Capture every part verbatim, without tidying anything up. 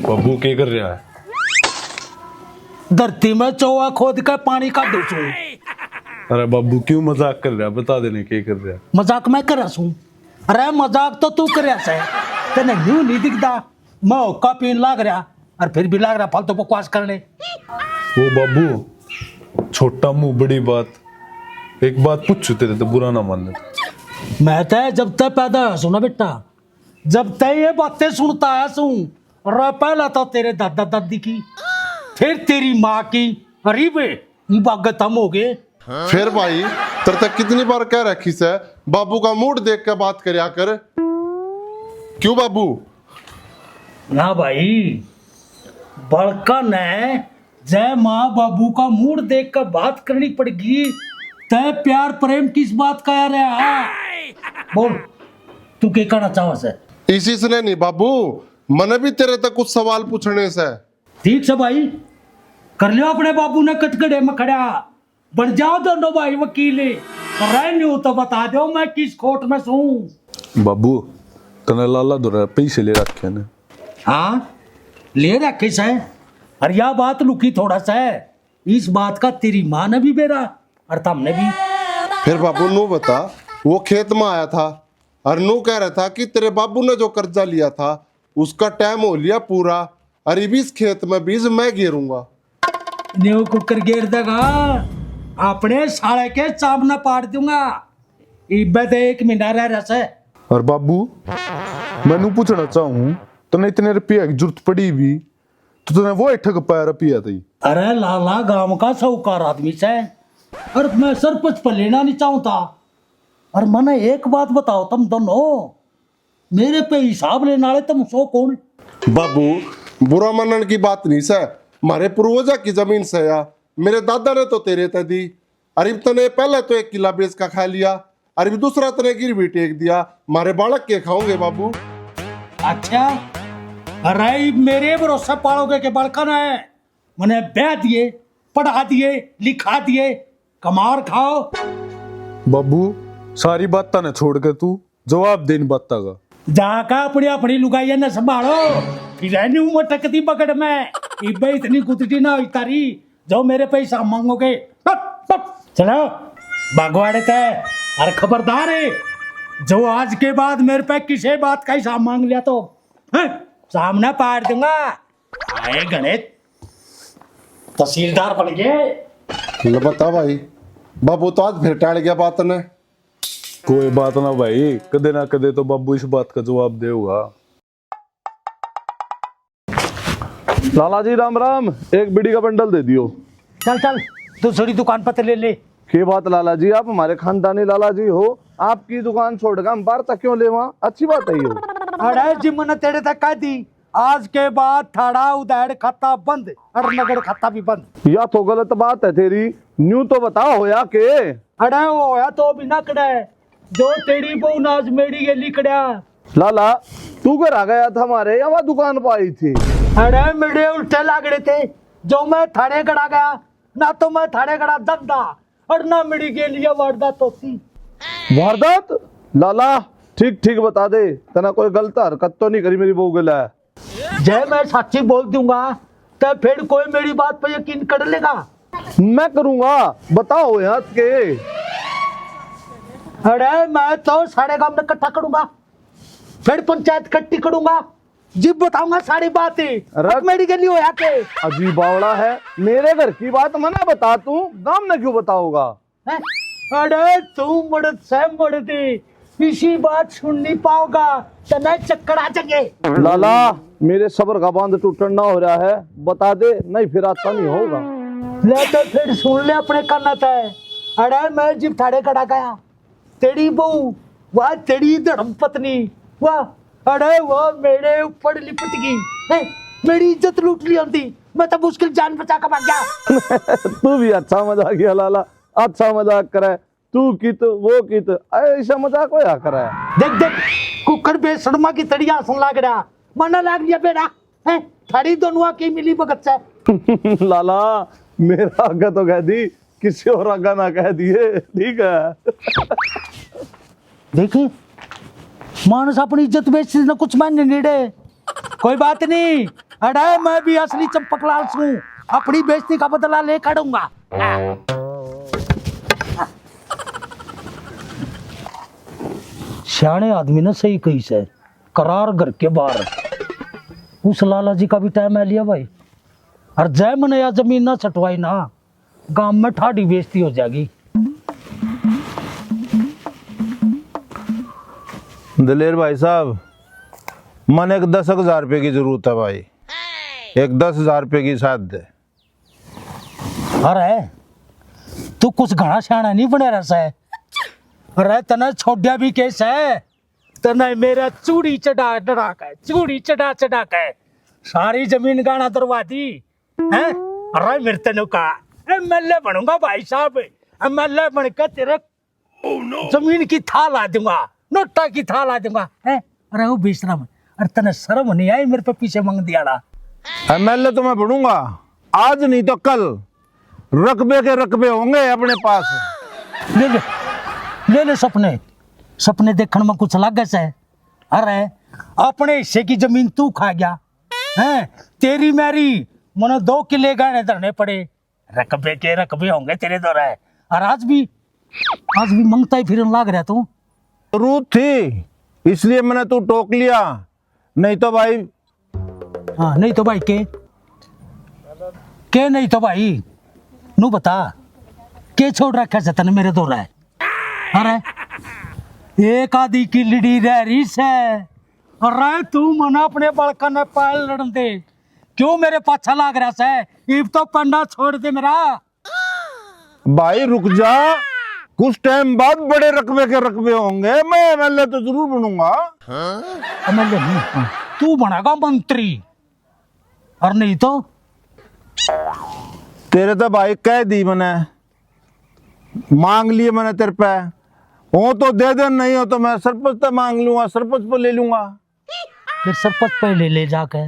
बाबू, के कर रहा है? धरती में चौवा खोद के पानी काढू सूं। अरे बाबू, क्यों मजाक कर रहा है? बता देने, के कर रहा है? मजाक मैं कर रहा सूं? अरे मजाक तो तू कर रहा सै, तने न्यू नहीं दिखदा। मैं हुक्का पीन लाग रहा और फिर भी लाग रहा फालतू बकवास करने। ओ बाबू, छोटा मुंह बड़ी बात। एक बात पूछू तेरे तो, बुरा ना मान। मैं तो जब तक पैदा हुआ सूं ना बेटा, जब तक ये बातें सुनता आया सूं, और पहला तो तेरे दादा दादी की, फिर तेरी माँ की, अरे बे, बाग खत्म हो गए। फिर भाई, तेरे तक कितनी बार कह रखी सै, बाबू का मूड देख के बात करया कर। क्यों बाबू? ना भाई, बड़का ने जय माँ बाबू का मूड देख के बात करनी पड़गी। तै प्यार प्रेम किस बात का आ रहा है? बोल, तू के कहना चाहे सै? इसी से नहीं बाबू, मने भी तेरे तक कुछ सवाल पूछने सै। ठीक सै भाई, कर लियो अपने बाबू ने कटकड़े में खड़ा, बन जाओ दोनों भाई वकील। और रहने हो तो बता दो मैं किस कोर्ट में सूं। बाबू, तने लाला धोरै पैसे ले रखे ने? हाँ, ले रखे सै। और या बात लुकी थोड़ा सै, इस बात का तेरी माँ ने भी बेरा और तमने भी। फिर बाबू नू बता, वो खेत में आया था और नू कह रहा था कि तेरे बाबू ने जो कर्जा लिया था उसका टाइम हो लिया पूरा, और इब इस खेत में बीज मैं गेरूंगा। न्यू कुकर गेर देगा, अपने साले के चाप ना पाड़ दूंगा। इब्बे तो एक महीना रह रहा सै। और बाबू, मैं नू पूछना चाहूँ, तने इतने रुपया की जरूरत पड़ी भी, तो तने वो ठग पाया रुपया तई? अरे लाला, गांव का साहूकार आदमी सै, और मैं सरपंच पर लेना नहीं चाहता। और मने एक बात बताओ, तुम दोनों, मेरे पे हिसाब लेने वाले तुम सो कौन? बाबू, बुरा मानने की बात नहीं सै, म्हारे पूर्वजा की जमीन सै या, मेरे दादा ने तो तेरे ते दी। अरे तने पहले तो एक किला बेच का खा लिया, अरे दूसरा तने गिरवी टेक दिया, म्हारे बालक के खाओगे बाबू? अच्छा, अरे मेरे भरोसे पालोगे के बालका ने? मने ब्याह दिए, पढ़ा दिए, लिखा दिए, कमार खाओ। बाबू, सारी बातां ने छोड़ के तू जवाब दे इन बातां का। जाकर अपनी, अपनी लुगाइयां ने संभालो, फिर न्यू मटक दी बगड़ में। इब्बे इतनी गुदड़ी ना हुई तारी, जो मेरे पे हिसाब मांगोगे। पप, पप। चलो, भागो आड़े ते। और खबरदार है, जो आज के बाद मेरे पे किसी बात का हिसाब मांग लिया तो, हैं, सामने पाड़ दूंगा। आए घणे तहसीलदार बन गए। ले बता भाई, बाबू तो आज फिर टाल गया बात ने। कोई बात ना भाई, कदे ना कदे तो बाबू इस बात का जवाब देगा। लाला जी राम राम, एक बीड़ी का बंडल दे दियो। चल चल, दूसरी दुकान पर ले ले। के बात लाला जी, आप हमारे खानदानी लाला जी हो, आपकी दुकान छोड़कर हम बाहर तक क्यों लेवा? अच्छी बात है ये। अरे जी, मैंने तेरे तक कह दी, आज के बाद थारा उधार खाता बंद और नगद खाता भी बंद। या तो गलत बात है तेरी, न्यू तो बता होया के? अरे होया तो बिना कड़े, जो तेरी बहू नाच मेरी गेली कड़ा। लाला, तू घर आ गया था हमारे या वहाँ दुकान पर आई थी? अरे मेरे उल्टे लाग रहे थे, जो मैं थारे कड़ा गया, ना तो मैं थारे कड़ा धंधा और ना मेरी गेलिया वारदात होती। वारदात? लाला, ठीक ठीक बता दे, तना कोई गलत हरकत तो नहीं करी मेरी बहू के लिए? जय मैं साची बोल दूंगा, तो फिर कोई मेरी बात पे यकीन कर लेगा? मैं करूंगा, बताओ यार के। अरे मैं तो सारे गांव में इकट्ठा करूंगा, फिर पंचायत इकट्ठी करूंगा, जिब बताऊंगा सारी बात ही। अरे मेरी गली होया के? अजीब बावड़ा है, मेरे घर की बात मना बता तू, गांव में क्यों बताओगा? हैं? अरे तू मर्द से मर्द, इसी बात सुन नहीं पाओगा, तने चक्कर आ जाएंगे। लाला, मेरे सब्र का बांध टूटन ना हो रहा है, बता दे, नहीं फिर आता नहीं होगा। ले तो फिर सुन ले अपने काना तै। अरे मैं जिब थारे कड़ा गया, तेरी बहू, वाह तेरी धर्म पत्नी, वाह, अरे वाह मेरे ऊपर लिपट गई, हैं? मेरी इज्जत लूट ली होती, मैं तो मुश्किल जान बचा के भाग गया। तू भी अच्छा मजाक किया लाला, अच्छा मजाक करे। तू कित, वो कित, ऐसा मजाक होया करे। देख, देख, कुकड़ बेशर्मा की तड़िया हंसन लाग रहा। मना लाग लिया बेरा, हैं? थारी दोनों की मिली भगत से। लाला, मेरा आगे तो कह दी, किसी और आगे ना कह दिए, ठीक है? देखी, मानस अपनी इज्जत बेचती ना कुछ मायने नहीं रे। कोई बात नहीं, अरे, मैं भी असली चंपकलाल सूं, अपनी बेइज्जती का बदला ले काढूंगा। सियाणे आदमी ने सही कही से, करार घर के बाहर। उस लाला जी का भी टाइम आ लिया भाई। और जय मने या जमीन ना छटवाई ना, गांव में ठाडी बेइज्जती हो जाएगी। दलेर भाई साहब, मने एक दस हजार रुपये की जरूरत है भाई, एक दस हजार रुपये की साथ दे। अरे, तू कुछ घणा सियाणा नहीं बने रहा सै। अरे, तने छोड़या भी के सै? तने मेरा चूड़ी चढ़ा चढ़ा के, चूड़ी चढ़ा चढ़ा के सारी जमीन गाना दरवा दी, हैं? अरे, मेरे तने का एमएलए बनूंगा भाई साहब, एमएलए बन के तेरे जमीन की थाह ला दूंगा, नोटा की थाह ला दूंगा, हैं? अरे, वो बेशरम, अरे, तने शर्म नहीं आई मेरे पे पीछे मंग दियाड़ा? एमएलए तो मैं बनूंगा, आज नहीं तो कल रकबे के रकबे होंगे अपने पास। ले ले, ले ले सपने, सपने देखण में कुछ लागे से। अरे, अपने हिस्से की जमीन तू खा गया, हैं? तेरी मेरी, मने दो किले गहने धरने पड़े। रकबे के रकबे होंगे तेरे दो रे। और आज भी, आज भी मंगता ही फिरन लाग रहा तू। जरूरत थी, इसलिए मैंने तू टोक लिया, नहीं तो भाई। हाँ, नहीं तो भाई के, के नहीं तो भाई, नू बता, के छोड़ रखा से तने मेरे दो रे? अरे, एक आधी की लड़ी रह रही से। अरे, तू मना अपने बालका ने पाल लड़न दे, क्यों मेरे पाछा लाग रहा से? इब तो पंडा छोड़ दे मेरा। भाई रुक जा, कुछ टाइम बाद बड़े रकबे के रकबे होंगे, मैं एमएलए तो जरूर बनूंगा। एमएलए नहीं, तू बनेगा मंत्री। और नहीं तो तेरे तो भाई कह दी मैंने, मांग लिए मैंने तेरे पे, हो तो दे दे, नहीं हो तो मैं सरपंच पे मांग लूंगा, सरपंच पे ले लूंगा। फिर सरपंच पे ले ले जाके,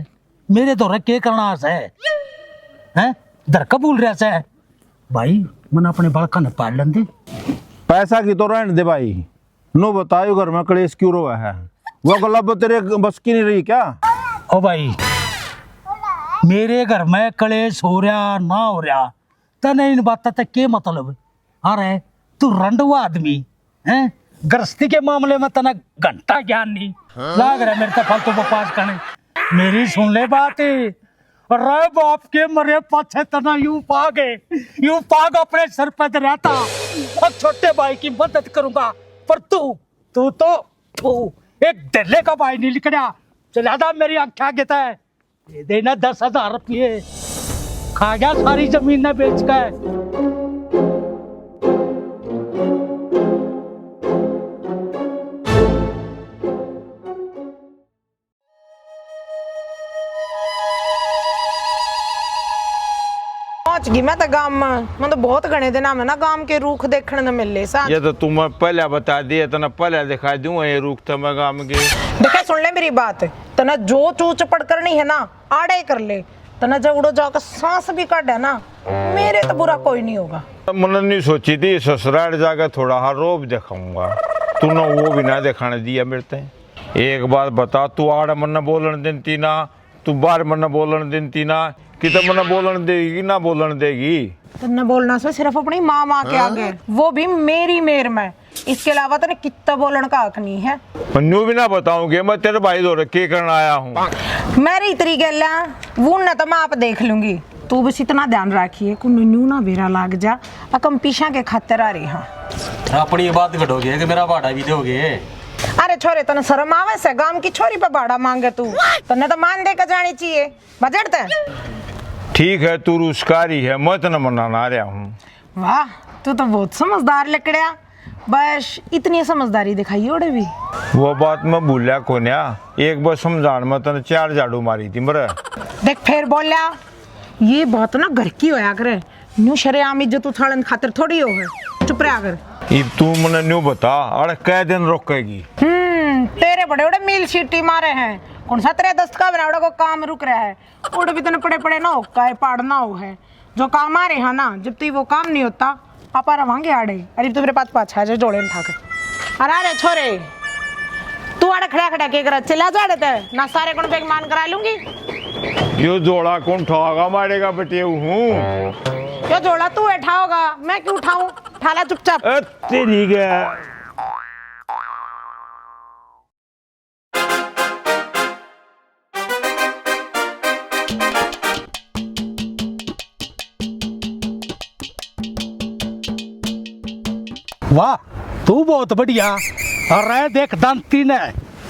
मेरे तो रे के करना से, हैं? दर कबूल रहा से। भाई, मन अपने बालका ने पाल लेंदे। पैसा की तो रहने दे भाई, नो बताओ घर में कलेश क्यों रहा है? वो गुलाब तेरे बस की नहीं रही क्या? ओ भाई, मेरे घर में कलेश हो रहा ना हो रहा, तने इन बातों तक के मतलब? अरे, तू रंडवा आदमी, हैं? गृहस्थी के मामले में तने घंटा ज्ञान नहीं। लाग रहा मेरे ते फालतू बकवास करने। मेरी सुन ले बात। अरे, बाप के मरे पाछे तने यूं पाग है, यूं पाग अपने सर पे धरया था। और छोटे भाई की मदद करूंगा, पर तू, तू तो, तू एक ढेले का भाई नहीं लिकड़ा। चला जा मेरी आंखें आगे तै। दे देना दस हजार रुपये, खा गया सारी जमीन ने बेच के। पहुंच गई मैं तो गांव में। मैं तो बहुत घने दिना में ना गांव के रूख देखने न मिले सा। ये तो तू मैं पहले बता दिए, इतना पहले दिखा दूं ये रूख तो मैं गांव के। देखे, सुन ले मेरी बात, तने जो चूच पड़ करनी है ना, आड़े ही कर ले। तने जब उड़ो जाके सांस भी काढ़े ना, मेरे तो बुरा कोई नहीं होगा। मन्ने नहीं सोची थी ससुराल जाके थोड़ा हा रोब दिखाऊंगा, तूने वो भी ना दिखाने दिया मेरे ते। एक बात बता, तू आड़ मन्ने बोलन देती ना, तू बाहर मन्ने बोलन देती ना, किते मन्ने बोलन देगी ना बोलन देगी? तन्ने बोलना से सिर्फ अपनी माँ, माँ के आगे, वो भी मेरी मेर में। इसके अलावा तने कितना बोलने का हक नहीं है। न्यू भी ना बताऊंगे, मैं तेरे भाई धोरे के करने आया हूँ। मेरी इतरी गल है, वो ना तो मैं आप देख लूंगी। तू बस इतना ध्यान रखिए, को न्यू ना बेरा लाग जा, अकम पीछा के खातर आ रही हाँ। अपनी ये बात घटोगे कि मेरा भाड़ा भी दोगे? अरे छोरे, तने शर्म आवे से? गांव की छोरी पे भाड़ा मांगे तू, तन्ने तो मान दे के जानी चाहिए। बजट तै। ठीक है, तू रुस्कारी है, मैं तने मनाना आ रहा हूँ। वाह, तू तो बहुत समझदार लकड़या। बस इतनी समझदारी दिखाई ओड़े भी। वो बात मैं भूल्या कोन्या, एक बार समझान में तने चार झाड़ू मारी थी मरे। देख, फिर बोल्या, ये बात ना घर की होया करे, न्यू शरेआम इज्जत उछालन खातिर थोड़ी हो है। चुप रहा कर। इब तू मने न्यू बता, अरे कै दिन रोकेगी? हम्म, तेरे बड़े बड़े मील सीटी मारे हैं, कौन सा तेरे दस्त का बनावड़ा को काम रुक रहा है? उड़ भी तने पड़े पड़े ना हो, काय पाड़ना हो है। जो काम आ रहे हैं ना, जब तक वो काम नहीं होता, आपा रवांगे आड़े। अरे तू मेरे पास पाछा है, जो जोड़े उठा के। अरे, अरे छोरे, तू आड़े खड़ा खड़ा के कर, चला जा आड़े ते, ना सारे गुण बेईमान करा लूंगी। यो झोला कौन ठागा मारेगा बटेऊ हूँ। यो झोला तू उठाओगा, मैं क्यों उठाऊं? ठाला चुपचाप। ए, तेरी के। वाह, तू बहुत बढ़िया। अरे देख दांती ने,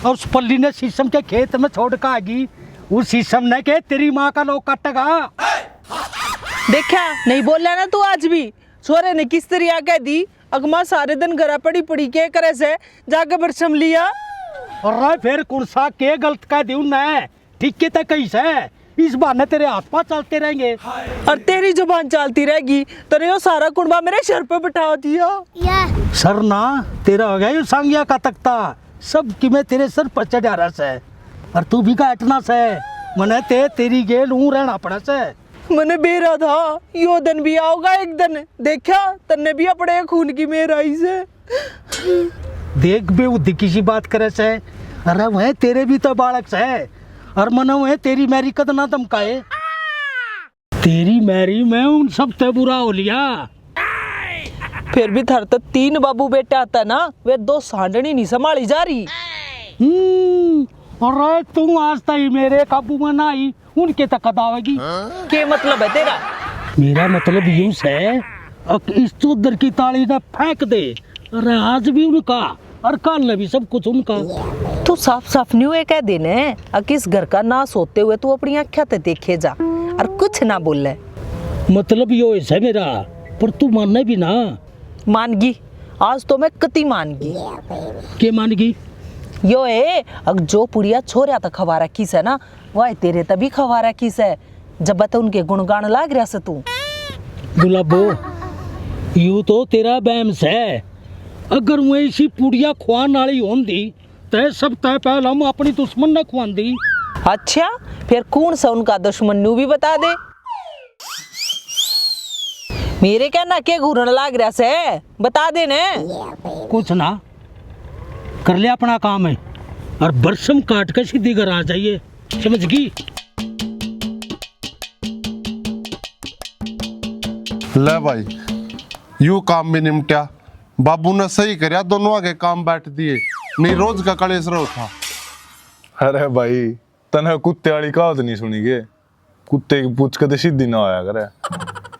और उस पल्ली ने शीशम के खेत में छोड़ के आ गई। उस शीशम ने के तेरी माँ का लोग काटेगा। देखा, नहीं बोला ना तू आज भी। छोरे ने किस तरिया कह दी, अगमा सारे दिन घरा पड़ी पड़ी के करे से, जाके बरसम लिया। अरे फिर कौन सा के गलत कह दी उन्हें? ठीक के तक कही से, इस बहाने तेरे हाथ पाँव चलते रहेंगे। और तेरी जुबान चलती रहेगी, तेरे यो सारा कुंबा मेरे सर पे बिठा दिया। सर ना, तेरा हो गया यो सांगिया का तख्ता, सब कि मैं तेरे सर पर चढ़ा रहा से, और तू भी का हटना से, मने ते तेरी गेल ऊं रहना पड़ा से। मने बेरा था, यो दिन भी आओगा एक दिन, देखा, तन्ने भी अपने खून की मेर आई से। देख बेहुदी किसी बात करे से, अरे वह तेरे भी तो बालक से, और मने वह तेरी मैरी कद ना धमकाए। तेरी मैरी मैं उन सब ते बुरा हो लिया। फिर भी थारे तो तीन बाबू बेटे आता ना, वे दो सांडनी नहीं संभाली जा रही। हम्म, अरे तू आज ताई मेरे काबू में ना आई, उनके तक कद आवेगी। के मतलब है तेरा? मेरा मतलब यूं से, अक इस चौधर की ताली ना फेंक दे। अरे आज भी उनका, और कल ने भी सब कुछ उनका। तू साफ साफ न्यू ये कह दे ने, अक इस घर का नाश होते हुए तू अपनी आंख्या ते देखे जा, और कुछ ना बोले। मतलब यो है मेरा, पर तू माने भी ना। मान गई, आज तो मैं कती मान गई। के मान गई? यो है, अक जो पुड़िया छोरिया तक खवा रखी से ना, वह तेरे तभी खवा रखी से, जब तो उनके गुणगान लाग रहा से तू। गुलाबो, यू तो तेरा बहम से। अगर मैं इसी पुड़िया खुआन वाली होंदी, तै सब तै पहला मैं अपनी दुश्मन ने खुआंदी। अच्छा, फिर कौन सा उनका दुश्मन न्यू भी बता दे। मेरे कहना के घूरन लाग रहा से, बता दे ने। कुछ ना, कर ले अपना काम है, और बरसम काट के सीधी घर आ जाइए, समझ गई? ले भाई, यू काम भी निमटा। बाबू ने सही करया, दोनों आगे काम बैठ दिए, नहीं रोज का कलेश रहो था। अरे भाई, तने कुत्ते वाली कहावत नहीं सुनी के? कुत्ते की पूछ कदे सीधी ना होया करे।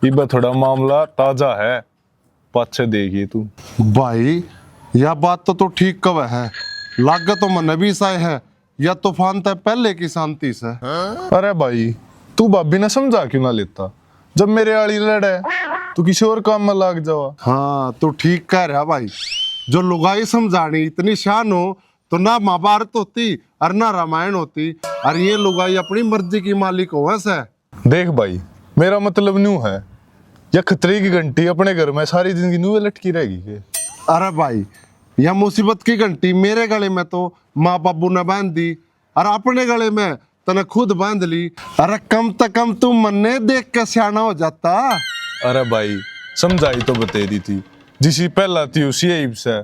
इबे थोड़ा मामला ताजा है, पाछे देखिए तू। भाई, या बात तो तू ठीक कवे है, लागे तो मन्ने भी साए है, या तूफान तै पहले की शांति से। अरे भाई, तू भाभी ने समझा क्यों ना लेता? जब मेरे आली लड़े, तू किसी और काम में लाग जावा। हाँ, तू ठीक कह रहा भाई। जो लुगाई समझानी इतनी शान हो, तो ना महाभारत होती और ना रामायण होती। और ये लुगाई अपनी मर्जी की मालिक होवे से। देख भाई, मेरा मतलब न्यू है, या खतरे की घंटी अपने घर में सारी जिंदगी न्यू लटकी रहेगी के? अरे भाई, या मुसीबत की घंटी मेरे गले में तो माँ बाबू ने बांध दी, और अपने गले में तने खुद बांध ली। अरे कम तो कम तू मन्ने देख के सियाना हो जाता। अरे भाई, समझाई तो बतेरी थी, जिसी पहला थी उसी ऐब से।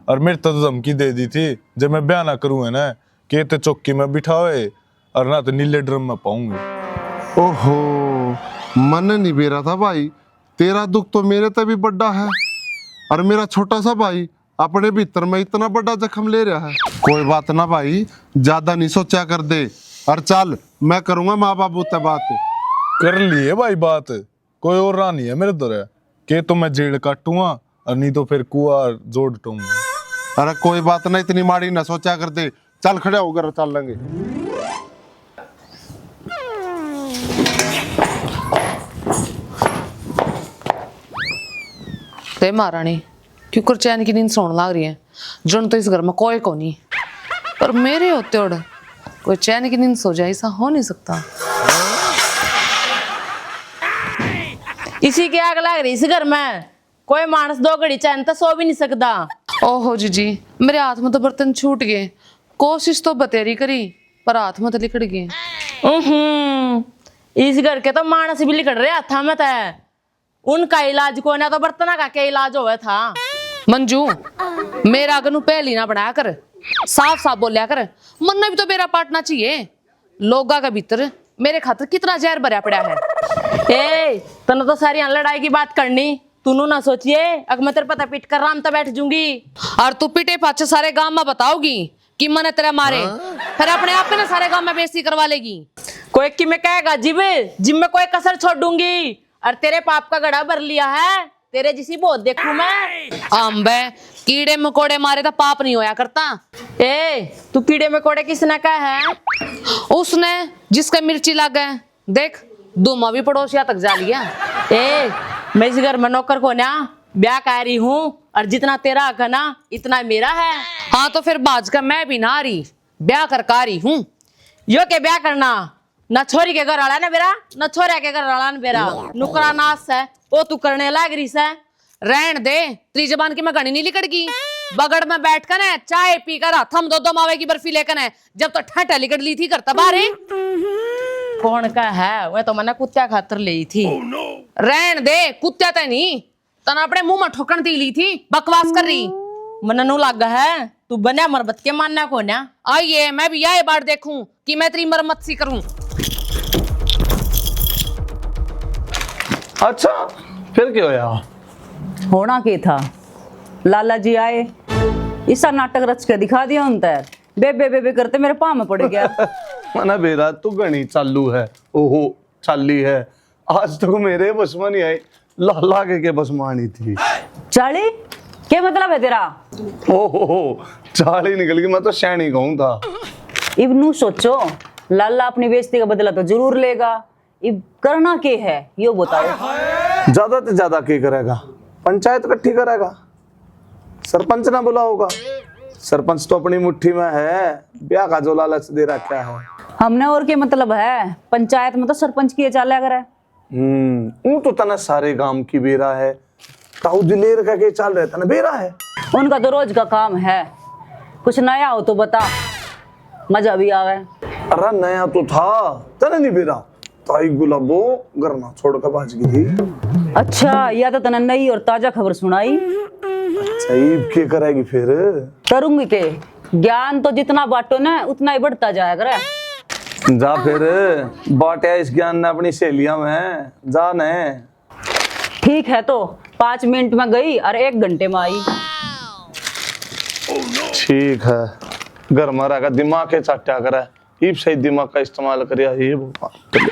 और मेरे तो धमकी दे दी थी, जब मैं ब्याह ना करूँ है ना, के ते चौकी में बिठावे और ना तो नीले ड्रम में पाऊंगी। ओहो, मन्ने नहीं बेरा था भाई, तेरा दुख तो मेरे ते भी बड़ा है। और मेरा छोटा सा भाई अपने भीतर में इतना बड़ा जख्म ले रहा है। कोई बात ना भाई, ज्यादा नहीं सोचा कर दे। और चल, मैं करूंगा माँ बाबू ते बात। कर लिए भाई बात, कोई और राह नहीं है मेरे धोरे। के तो मैं जेल काटूंगा और नहीं तो फिर कुआ जोड़ टूंगा। अरे कोई बात ना, इतनी माड़ी ना सोचा कर दे। चल खड़ा होकर चल लेंगे। ते महारानी, क्यों कर चैन की नींद सोण लाग रही है? जन तो इस घर में कोई कोनी, पर मेरे होते ओड़ कोई चैन की नींद सो जाए, ऐसा हो नहीं सकता। इसी की आग लाग रही इस घर में, कोई मानस दो घड़ी चैन तो सो भी नहीं सकता। ओहो जीजी, मेरे हाथ में तो बर्तन छूट गए, कोशिश तो बतेरी करी, पर हाथ में तो लिकड़ गए। हम्म, इस घर के तो मानस भी लिकड़ रहे हाथा में तो। उनका इलाज कोना, तो बर्तना का क्या इलाज होवे था? मंजू, मेरा अगनू पहली ना बनाया कर, साफ साफ बोल्या कर, मन्ने भी तो बेरा पाटना चाहिए। लोगा के भीतर मेरे खातर कितना जहर भरया पड़ा है। ए, तन्ने तो सारी लड़ाई की बात करनी, तू नू ना सोचिए, अगर मैं तेरे पता पीट कर राम तो बैठ जूंगी। और तू पीटे पाछे सारे गांव में बताओगी कि मने तेरे मारे, फिर अपने आप के ना सारे गांव में बेइज्जती करवा लेगी। कोई कि मैं कहेगा जिब, जिब मैं कोई कसर छोड़ूंगी, और तेरे पाप का घड़ा भर लिया है, तेरे जिसी बहुत देखूं मैं। अम्बे, कीड़े मकोड़े मारे तो पाप नहीं होया करता। ए, तू कीड़े मकोड़े किसने कहा है? उसने, जिसके मिर्ची लागे। देख, धूमा भी पड़ोसिया तक जा लिया। ए, मैं इस घर में नौकर को ना, ब्याह कर रही हूँ, और जितना तेरा हक है ना, इतना मेरा है। हाँ, तो फिर बाज का मैं भी ना आ रही, ब्याह कर का रही हूँ। यो के ब्याह करना, ना छोरी के घर वाला ने बेरा, ना छोरा के घर वाला ने बेरा। नुकरा नाच सै, ओ तू करने लाग रही सै। रहन दे, तेरी जबान की मैं घणी नहीं लिकड़गी। बगड़ में बैठ कर ना चाय पी कर हाथम दो दो मावे की बर्फी लेकर ना, जब तो ठेठा लिकड़ ली थी घर तक बाहर। कौन का है? वह तो मैंने कुत्त्या खातर ली थी। रहन दे, कुत्त्या तो नहीं, तने अपने मुंह में ठोकन दी ली थी, बकवास कर रही। मन्ने नू लागा है, तू बन्या मरबत के मान्या कोन्या। आइए, मैं भी यह बार देखूं कि मैं तेरी मरम्मत सी करूं। अच्छा, फिर क्या होया? होना के था, लाला जी आए, इसा नाटक रच के दिखा दिया उनते। बेबे बेबे करते मेरे पाँव में पड़ गया। मना बेरा, तू घणी चालू है। ओहो, चाली है, आज तक मेरे बस में नहीं आई, लाला के, के बस में आनी थी। चाली? क्या मतलब है तेरा? ओहो, चाली निकल गई, मैं तो सैनी कहूँ था। इब नू सोचो, लाला अपनी बेइज्जती का बदला तो जरूर लेगा। इब करना के है, यो बताओ। ज्यादा तो ज्यादा के करेगा? पंचायत इकट्ठी करेगा, सरपंच ना बुलाओगा। सरपंच तो अपनी मुट्ठी में है, ब्याह का जो लालच दे रखा है। हमने और के मतलब है, पंचायत में तो सरपंच की चाल्या करे। हम्म, ऊं तो तने सारे गांव की बेरा है, ताऊ दिलेर का के चाल रहे तने बेरा है। उनका तो रोज का काम है, कुछ नया हो तो बता, मजा भी आवे। अरे नया तो था, तने नहीं बेरा। ताई गुलाबो घर ना छोड़ के भाज गई थी। अच्छा, या तो तने नई और ताजा खबर सुनाई। अच्छा, इब के करेगी फिर? करूंगी के, ज्ञान तो जितना बांटो ना, उतना ही बढ़ता जाया करे। जा फिर, बांटिया इस ज्ञान ने अपनी सहेलियां में, जा ने। ठीक है, तो पाँच मिनट में गई और एक घंटे में आई। ठीक है, घर में रहकर दिमाग के चाट्या करे, इब सही दिमाग का इस्तेमाल करिया, हे भगवान।